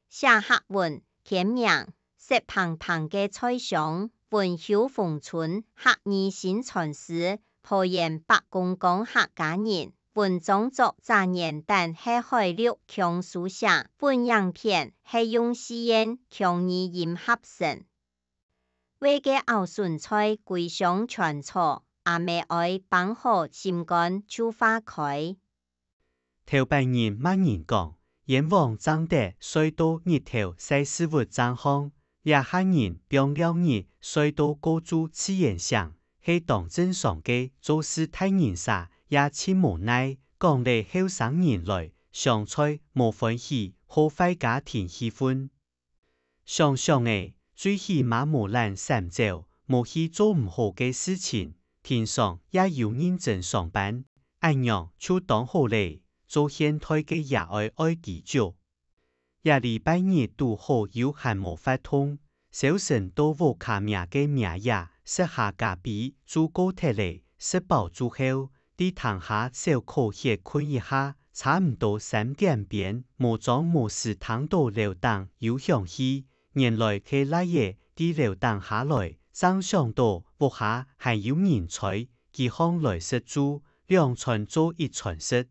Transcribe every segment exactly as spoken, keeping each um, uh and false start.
寫客文、簽名、色嘭嘭个菜箱、文秀紅春、客語新傳師、桃園伯公講客家人、文章作者原旦係海陸腔書寫，分影片係用四縣腔語音合成。 粿个莧筍菜歸箱全炒，阿姆愛挷好心肝就化開。頭擺人麼人講，閻王正得睡到日頭晒屎朏正䟘，這下人放尞日睡到過晝自然醒，係當正常个。做事大人儕也盡無奈，講了後生人來，上菜無歡喜，破壞家庭氣氛。 想想仔，最起碼無懶閃走，無去做毋好个事情，平常也有認真上班，恁樣就當好了，做現代个也愛愛知足。這禮拜日堵好有閒無法動，朝晨到屋下摸个摸仔，食下咖啡，就過忒了，食飽之後， 在廳下小可歇睏一下，差毋多三點邊，無張無勢聽到樓頂有響器，原來係倈仔在樓頂下來，正想到屋下還有人在，佢䟘來食晝，兩餐做一餐食。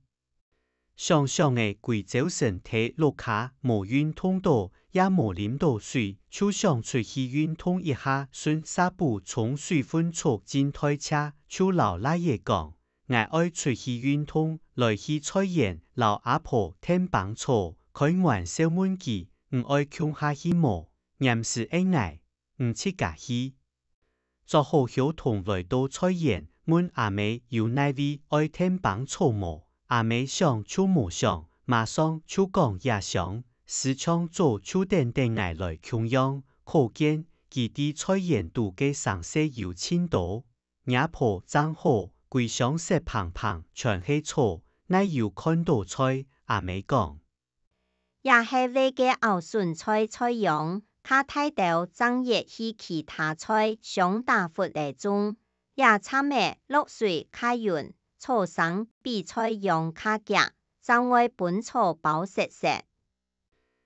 想想仔歸朝晨在屋下無運動到，也無啉到水，就想出去運動一下，順續補充水分促進代謝，就摎倈仔講： 𠊎愛出去運動，來去菜園摎阿婆𢯭挷草，開玩笑問佢：「你愛共下去無？」黏時應𠊎：「你自家去。」著好靴筒來到菜園，問阿姆有哪位愛𢯭挷草無？阿姆想就無想，馬上就講這箱，時常早就等等𠊎來共樣，可見佢在菜園肚个生事有盡多。 若婆正好，歸箱色嘭嘭，全係草，哪有看到菜？阿姆講。這係粿个莧筍菜菜秧，較大兜正越去其他菜箱打窟仔種。這站仔落水較勻，草生比菜秧較遽，正會分草包實實。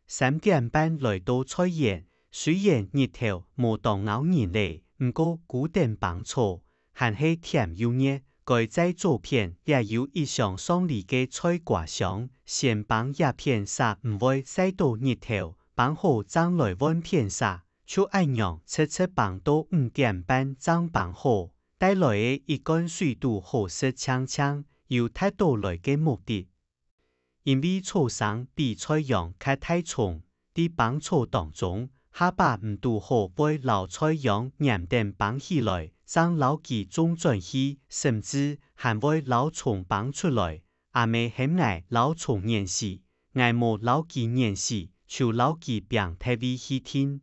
三點半來到菜園，雖然日頭無當惱人咧，毋過顧等挷草，還係悿又熱，該再左片也有一箱上梨个菜瓜箱，先挷這片儕毋會曬到日頭，挷好正來換片儕，就恁樣直直挷到五點半正挷好，帶來个一罐水肚好食淨淨，有達到來个目的。 因為草生比菜秧較大叢，在挷草當中，下把毋堵好會摎菜秧黏等挷起來，正摎佢種轉去，甚至還會摎蟲挷出來。阿姆喊𠊎摎蟲撿死，𠊎無摎佢撿死，就摎佢拚忒位去跈。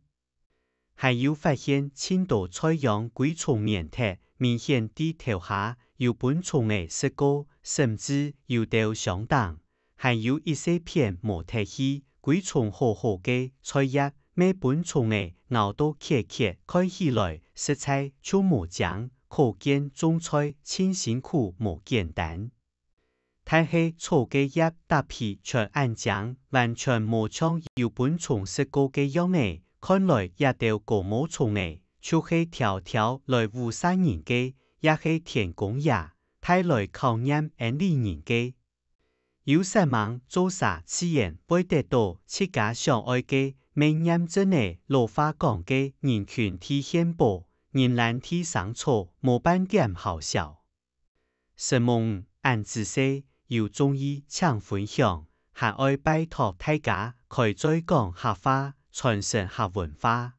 還有發現盡多菜秧歸蟲黏忒，明顯在頭下有分蟲仔食過，甚至有兜箱頂，還有一細片無忒去，歸蟲好好个菜葉，乜分蟲仔咬到缺缺，看起來實在就無靚，可見種菜盡辛苦無簡單。 但係草个葉搭皮全恁靚，完全無像有分蟲食過个樣仔，看來這兜高毛蟲仔，就係挑挑來誤殺人个，也係天公爺，帶來考驗恩俚人个。有煞猛做儕自然會得到自家想愛个，乜驗證了老話講个人勤地獻寶，人懶地生草，無半點好笑。 承蒙，恁仔細，有中意請分享，還愛拜託大家開嘴講客話，傳承客文化。